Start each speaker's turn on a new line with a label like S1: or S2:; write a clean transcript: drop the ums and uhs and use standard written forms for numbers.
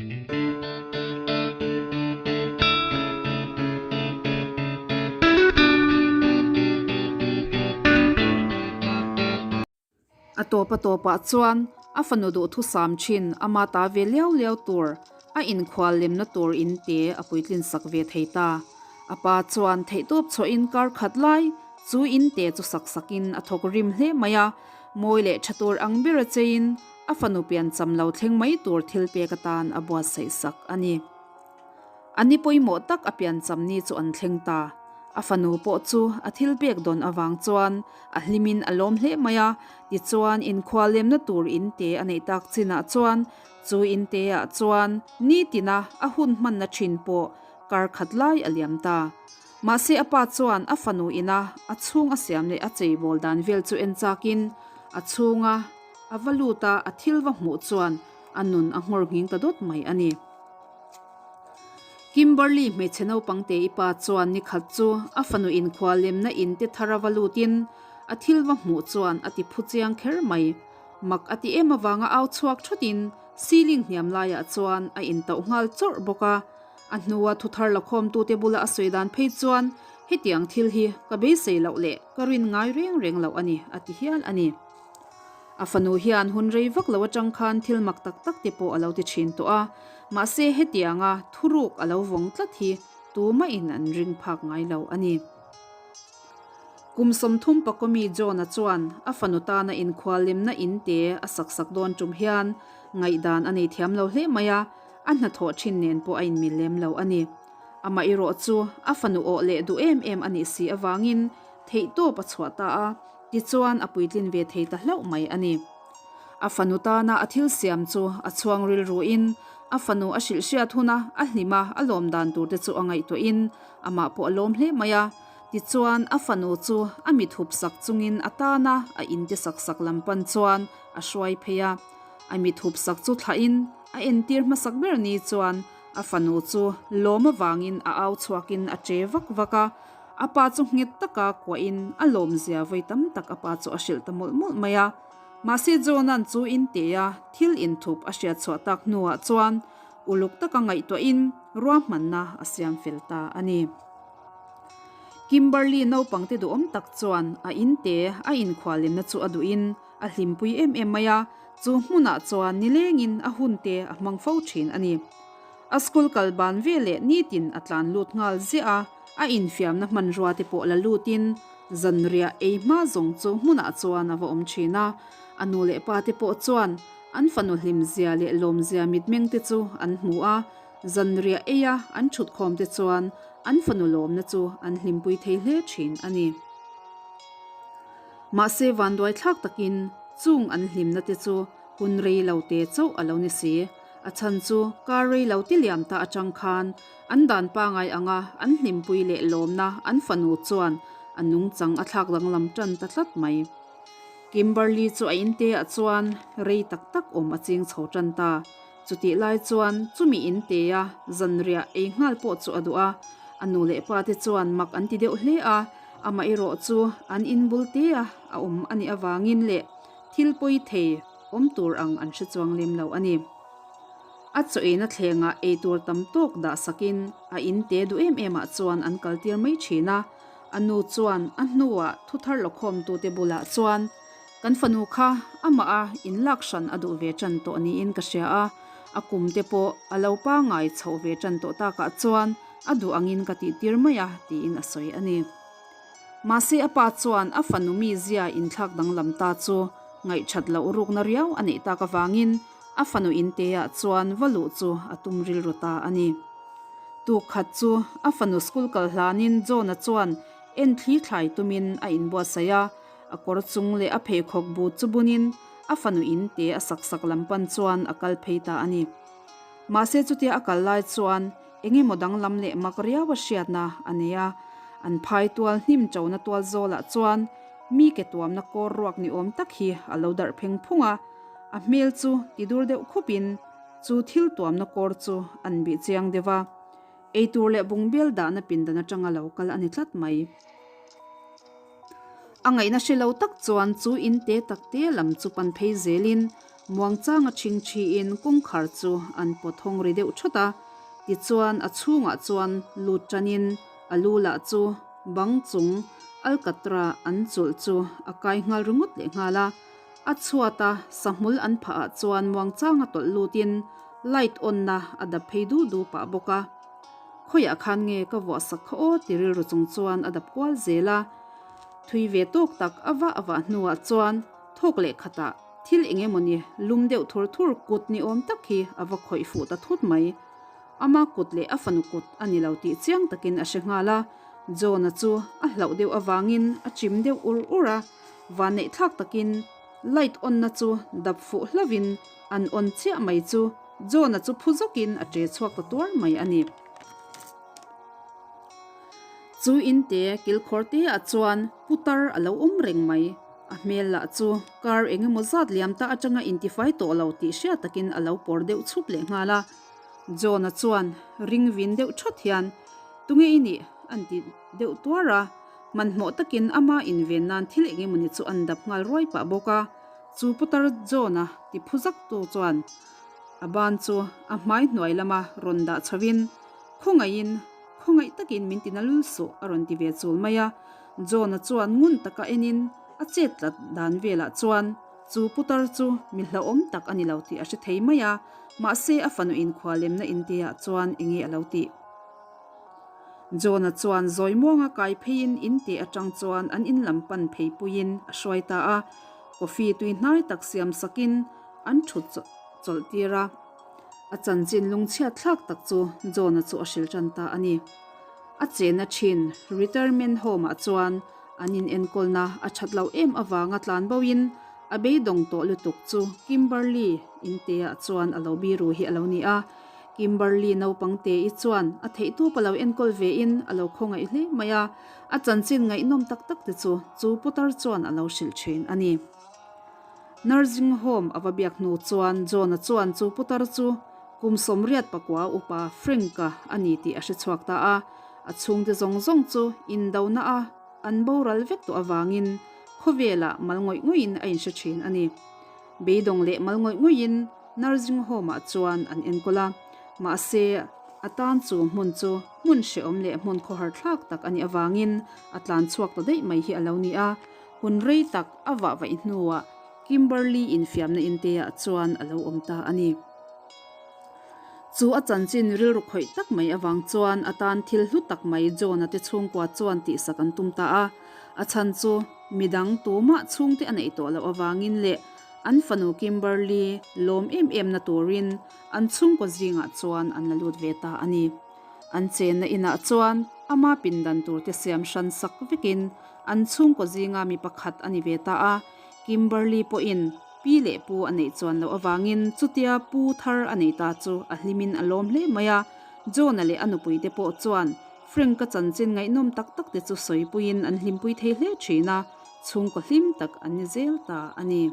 S1: A tawp a tawpah chuan a fanu duhthusam thin ama ta ve liau liau tur a inkhual lemna tur in te a puitlin sak ve thei ta. A pa chuan theihtawp chhuahin kar khat lai chu in te chu sak sakin a thawk rim hle mai a, mawi leh tha tur ang bera cheiin a fanu piancham lo thleng mai tur thil pek atan a buatsaih sak a ni. A ni pawimawh tak a piancham ni chu an thleng ta. A fanu pawh chu a thil pek dawn avang chuan a hlimin a lawm hle mai a, tichuan inkhua lemna tur in te a neih tak chinah chuan chu in te ah chuan nitina a hun hmanna thin pawh kar khat lai a liam ta. Mahse a pa chuan a fanu ina a chhung a siam leh a cheibawl dan vel chu en chakin a chhunga a va lut a, a thil va hmuh chuan a nun a nghawr nghing ta dawt mai a ni. Kimberly hmeichhe naupang te i pa chuan ni khat chu a fanu inkhua lemna in te thar a va lutin a thil va hmuh chuan a ti phu chiang kher mai. Mak a ti em avanga au chhuak thutin ceiling hniam laiah chuan a intauh nghal chawrh bawk a. A hnua thuthar lakhawmtute bula a sawi dan phei chuan hetiang thil hi ka beisei loh leh ka rin ngai reng reng loh a ni a ti hial a ni. A fanu hian hun rei vak lo atang khan thil mak tak tak te pawh a lo ti thin tawh a, mahse hetianga thuruk a lo vawng tlat hi tumahin an ring phak ngai lo a ni. Kum 30 Pakomi John-a chuan a fanu tana inkhuallemna in te a sak sak dawn tum hian ngaihdan a nei thiam lo hle mai a, a hnathawh thin nen pawh a inmil lem lo a ni. Amah erawh chu a fanu awh leh duh em em a nih si avangin theihtawp a chhuah ta a, Tichuan a puitlin ve thei ta hlauh mai a ni. A fanu tana a thil siam chu a chhuang rilruin a fanu a hrilh hriat huna a hlim a, a lawm dan tur te chu a ngaihtuahin amah pawh a lawm hle mai a. Tichuan a fanu chu a mit hup sak chungin a tana a inte sak sak lam pan chuan a hruai phei a. A mit hup sak chu thlahin a entir hmasak ber ni chuan a fanu chu lawm avangin a au chhuakin a che vak vak a. A pa chu nghet taka kuahin a lawmzia vawi tam tak a pa chu a hrilh ta mawlh mawlh mai a. Mahse Jona'n chu intea thil inthup a hriat chhuah tak hnuah chuan uluk taka ngaihtuahin ruahmanna a siam fel ta a ni. Kimberly naupangte duhawm tak chuan a inte a inkhuallemna chu a duhin a hlimpui em em mai a, chu hmunah chuan nilengin a hunte a hmang fo thin a ni. A school kal ban veleh nitin a tlan lut nghal ziah a. A infiamna hmanrua te pawh la lutin zanriah ei hma zawng chu hmunah chuan a va awm thin a. A nu leh pa te pawh chuan an fanu hlimzia leh lawmzia mitmeng te chu an hmu a, zanriah eia an thutkhawm te chuan an fanu lawmna chu an hlimpui thei hle thin a ni. Mahse vanduai thlak takin chung an hlimna te chu hun rei lo te chauh a lo ni si. A chhan chu kar rei lo ti liam ta atang khan An dan pangai anga an hlimpui leh lawmna an fanu chuan a nungchang a thlak danglam tan ta tlat mai. Kimberly chu a inte ah chuan rei tak tak awm a ching chho tan ta. Chutih lai chuan chumi inte a zanriah ei nghal pawh chu a duh a, a nu leh pa te chuan mak an ti deuh hle a, amaherawh chu an inbul te a a awm a nih avangin leh thil pawi thei awm tur ang an hre chuang lem lo a ni. A chaw eina thlengah eitur tam tawk dah sakin a in te duh em em ah chuan an kal tir mai thin a. A nu chuan a hnuah thuthar lawkhawmtute bulah chuan, Kan fanu kha amah a inlak hran a duh ve tan tawh niin ka hria a, a kum te pawh a lo pangai chhoh ve tan tawh takah chuan a duh angin ka tih tir mai a, tiin a sawi a ni. Mahse a pa chuan a fanu mizia inthlak danglam ta chu ngaihthat loh rukna riau a neih tak avangin A fanu inteah chuan va luh chu a tum rilru ta a ni. Tuk khat chu a fanu school kal hlanin John-a chuan en thli thlai tumin a inbuatsaih a, a kawr chung leh a pheikhawk but chu bunin a fanu inte a sak sak lam pan chuan a kal phei ta a ni. Mahse chutia a kal lai chuan eng emaw danglam leh mak riau a hriatna a nei a, an phai tual hnim chona tual zawlah chuan mi ke tuamna kawr ruak ni awm tak hi a lo darh pheng phung a, A hmel chu ti dur deuh khupin chu thil tuamna kawr chu an bih chiang deuh a, eitur leh bungbel dahna pindan atanga lo kal a ni tlat mai. A ngaihna hre lo tak chuan chu in te tak te lam chu pan phei zelin. Muangchanga chhingchhiin kawngkhar chu an pawt hawng ri deuh thawt a, tichuan a chhungah chuan lut tanin a lu lah chu bang chung alkatra an chulh chu a kai nghal ringawt leh nghal a. A chhuata sahmul an phah ah chuan muangchanga tawlh lutin light on na a dap phei du du pah bawk a. Khawiah khan nge ka vuah sak kha aw ti rilru chung chuan a dap kual zel a. Thui ve tawk tak a vah a vah hnuah chuan thawk leh khatah thil eng emawni lum deuh thur thur kut ni awm tak hi a va khawih fuh ta thut mai. Ama kut leh a fanu kut a ni lo tih chiang takin a hre nghal a. John-a chu a hlauh deuh avangin a chim deuh ur ur a. Vanneih thlak takin light on na chu dap fuh hlauhin an on chiah mai chu John-a chu phu zawkin a ṭe chhuak ta tuar mai a ni. Chu inte kilkhawr te ah chuan putar a lo awm reng mai. A hmel lah chu kar eng emaw zat liam ta atanga intifai tawh lo tih hriat takin a lo pawr deuh chhup leh nghal a. John-a chuan ring vin deuh thawt hian, Tunge i nih? an ti deuh tuar a. Hmanhmawh takin ama inven nan thil eng emawni chu an dap nghal ruai pah bawk a. Chu putar John-a ti phu zak tu chuan a ban chu a hmai hnuai lama rawn dah chhoin, Khawngaihin, khawngaih takin min tina lul suh a rawn ti ve chul mai a. John-a chuan ngun taka enin a chet tlat dan velah chuan chu putar chu mi hlauhawm tak a ni lo tih a hre thei mai a, mahse a fanu inkhualemna intiah chuan enge a lo tih. John-a chuan zawi muanga kai pheiin inte atang chuan an in lam pan phei puiin a hruai ta a, coffee tui hnai tak siam sakin an thut chawlh tir a. A chanchin lungchhiat thlak tak chu John-a chu a hrilh tan ta a ni. A chenna thin retirement home-ah chuan an inenkawlna a that loh em avanga tlan boin a beidawng tawh lutuk chu Kimberly inte-ah chuan a lo biru hi a lo ni a. Kimberly naupang te-i chuan a theihtawp a lo enkawl vein a lo khawngaih hle mai a, a chanchin ngaihnawm tak tak te chu chu putar chuan a lo hrilh thin a ni. Nursing home a va biak hnu chuan John-a chuan chu putar chu kum 84 upa Frank-a a ni tih a hre chhuak ta a, a chhungte zawng zawng chu indona a an boral vek tawh avangin khawvelah mal ngawih ngawihin a inhre thin a ni. Beidawng leh mal ngawih ngawihin nursing home-ah chuan an enkawl a, mahse a tan chu hmun chu hmun hrehawm leh hmun khawhar thlak tak a nih avangin a tlan chhuak ta daih mai hi a lo ni a. Hun rei tak a vah vaih hnuah Kimberly infiamna inteah chuan a lo awm ta a ni. Chu a chanchin rilru khawih tak mai avang chuan a tan thil hlu tak mai John-a te chhungkua chuan tihsak an tum ta a. A chhan chu midang tumah chhungte a neih tawh loh avangin leh an fanu Kimberly lawm em em na turin an chhungkaw zingah chuan an la lut ve ta a ni. An chenna inah chuan ama pindan turte siam hran sak vekin An chhungkaw zinga mi pakhat a ni ve ta a, Kimberly pawhin pi leh pu a neih chuan loh avangin chutia pu thar a nei ta chu a hlimin a lawm hle mai a. John-a leh a nupuite pawh chuan Frank-a chanchin ngaihnawm tak tak te chu sawipuiin an hlimpui thei hle thin a, chhungkaw hlim tak an ni zel ta a ni.